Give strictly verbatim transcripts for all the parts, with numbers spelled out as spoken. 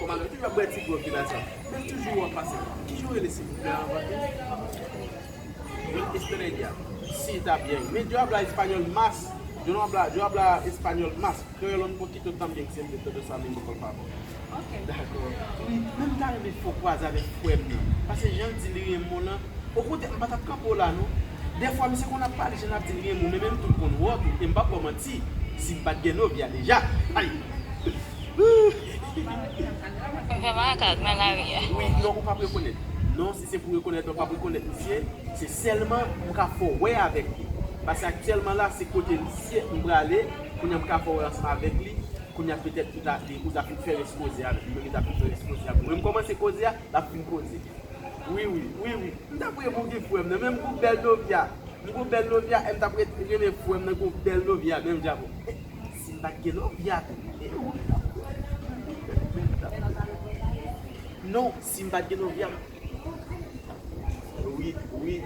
Malo, toujou ap bwè ti gwòg ki la sa. Men toujou w ap pase. Kijan w rele silvouplè anvan tou? Yo, Estrella. Sí, está bien. Men yo habla español más. Yo no habla, yo habla español más. Créelo un poquito también, siempre todo ese mismo, por favor. Ok. Dakò. Wi, men m ta renmen fè w kwaze avèk frè m nan. Paske jan l di li renmen w lan, okontrè, m pa t ap kanpe w la non. Dèfwa, misye konn ap pale, jan l ap di li renmen w, men menm tou l konn wè w tou. E m p ap ba w manti, si m pa t gen novya deja. Ay! Mwen fè makak nan lari a. Wi, non, ou p ap rekonèt. Non, si se pou rekonèt, ou p ap rekonèt misye. Se sèlman m ka fè w wè avèk li. Paske aktyèlman la, se kote misye m prale, kounye a m ka fè w wè ansanm avèk li. Kounye a petèt ou ta, ou ta fin fè rès koze avèk li, men li ta fin fè rès koze avèk mwen. M kòmanse koze a, l ap fin koze. Wi, wi, wi, wi. M t ap renmen w gen frè m nan, men m gon bèl novya. M gon bèl novya, e m t ap ret-, renmen frè m nan gon bèl novya, menm jan avè w. Si m pa t gen novya tou. E ou? Non, si m pa t gen novya. Wi, wi.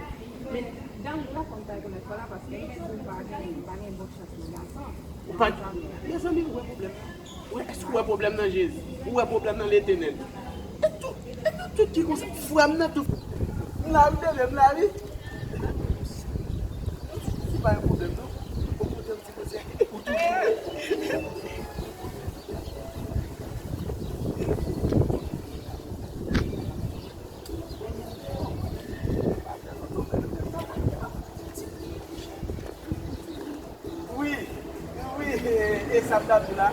Men, damou la konn ta rekonèt sa la, paske m gen tou pa gen, pa gen bon chans nan gason. Ou pa, mezanmi, ou wè pwoblèm nan? Ou wè, èske ou wè pwoblèm nan Jezi? Ou wè pwoblèm nan Letenèl? E tout, e nou tout ki konsa. Frè m nan tou. M la wi, bebe, m la wi. Se pa yon pwoblèm, non. Okontrè, m di koze. Ou toujou. Wi, wi, e, e sa m t ap di la.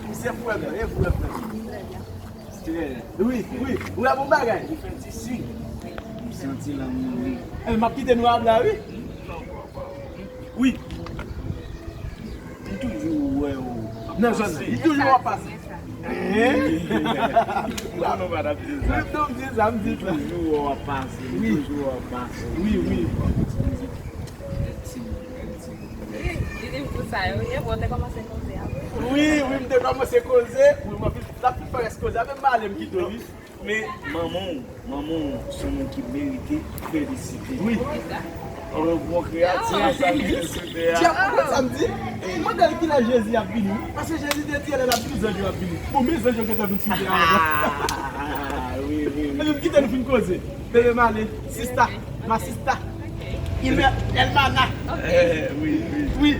Misye frè m nan, e frè m nan. Wi, wi, ou la bon bagay. Ou fè ti siy. M santi lanmou wi. E, m ap kite nou ap la, wi. Wi. M toujou wè w nan zòn nan. Li toujou ap pase. Hein? M konnen w pa t ap di sa. Wi, non, m di sa, m di sa. M toujou wè w ap pase. M toujou wè w ap pase. Wi, wi. Li, li di m tout sa yo, ye, bon, te kòmanse koze a. Wi, wi, m te kòmanse koze. Wi, m ap, l ap fè rès koze a, men m ale, m kite w, wi. Men manman w, manman w se yon moun ki merite felisite. Wi. Poukisa? Yon bon kreyati sa vin sou tè a. Djab, ou konn sa m di? Mande l kilè Jezi ap vini. Paske Jezi te di lè l ap vini, zanj yo ap vini. Bon, men zanj yo gentan vin sou tè a. Ah, wi, wi, wi. Epi m kite nou fin koze. Bebe m ale. Sista. Ma sista. Il me, hermana. Eh, wi, wi. Wi.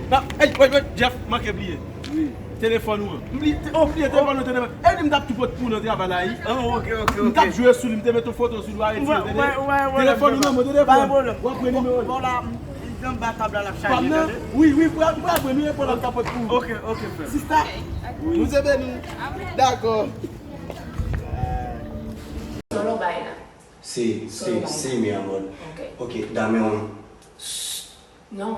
Ey, ey, ey, Jeff, manke bliye. Wi. Telefòn ou an. M bliye, te-, oh, m bliye telefòn ou, telefòn. E di m t ap tou pot pou w nan travay la, wi. Oh, ok, ok, ok. M t ap jwe sou li, m te met yon foto sou li, w arete, tande? Telefòn ou nan men, telefòn. Pa gen pwoblèm. W ap pran nimewo. Bon, la, m, m anba tab la, l ap chaje, tande? Wi, wi, w ap, w ap pran nimewo, l ap kapot pou ou. Ok, ok, frè. Sista, nou se beni. Dakò. Solo bay la. Sí, sí, sí, mi amor. Ok. Ok, dame un. Non.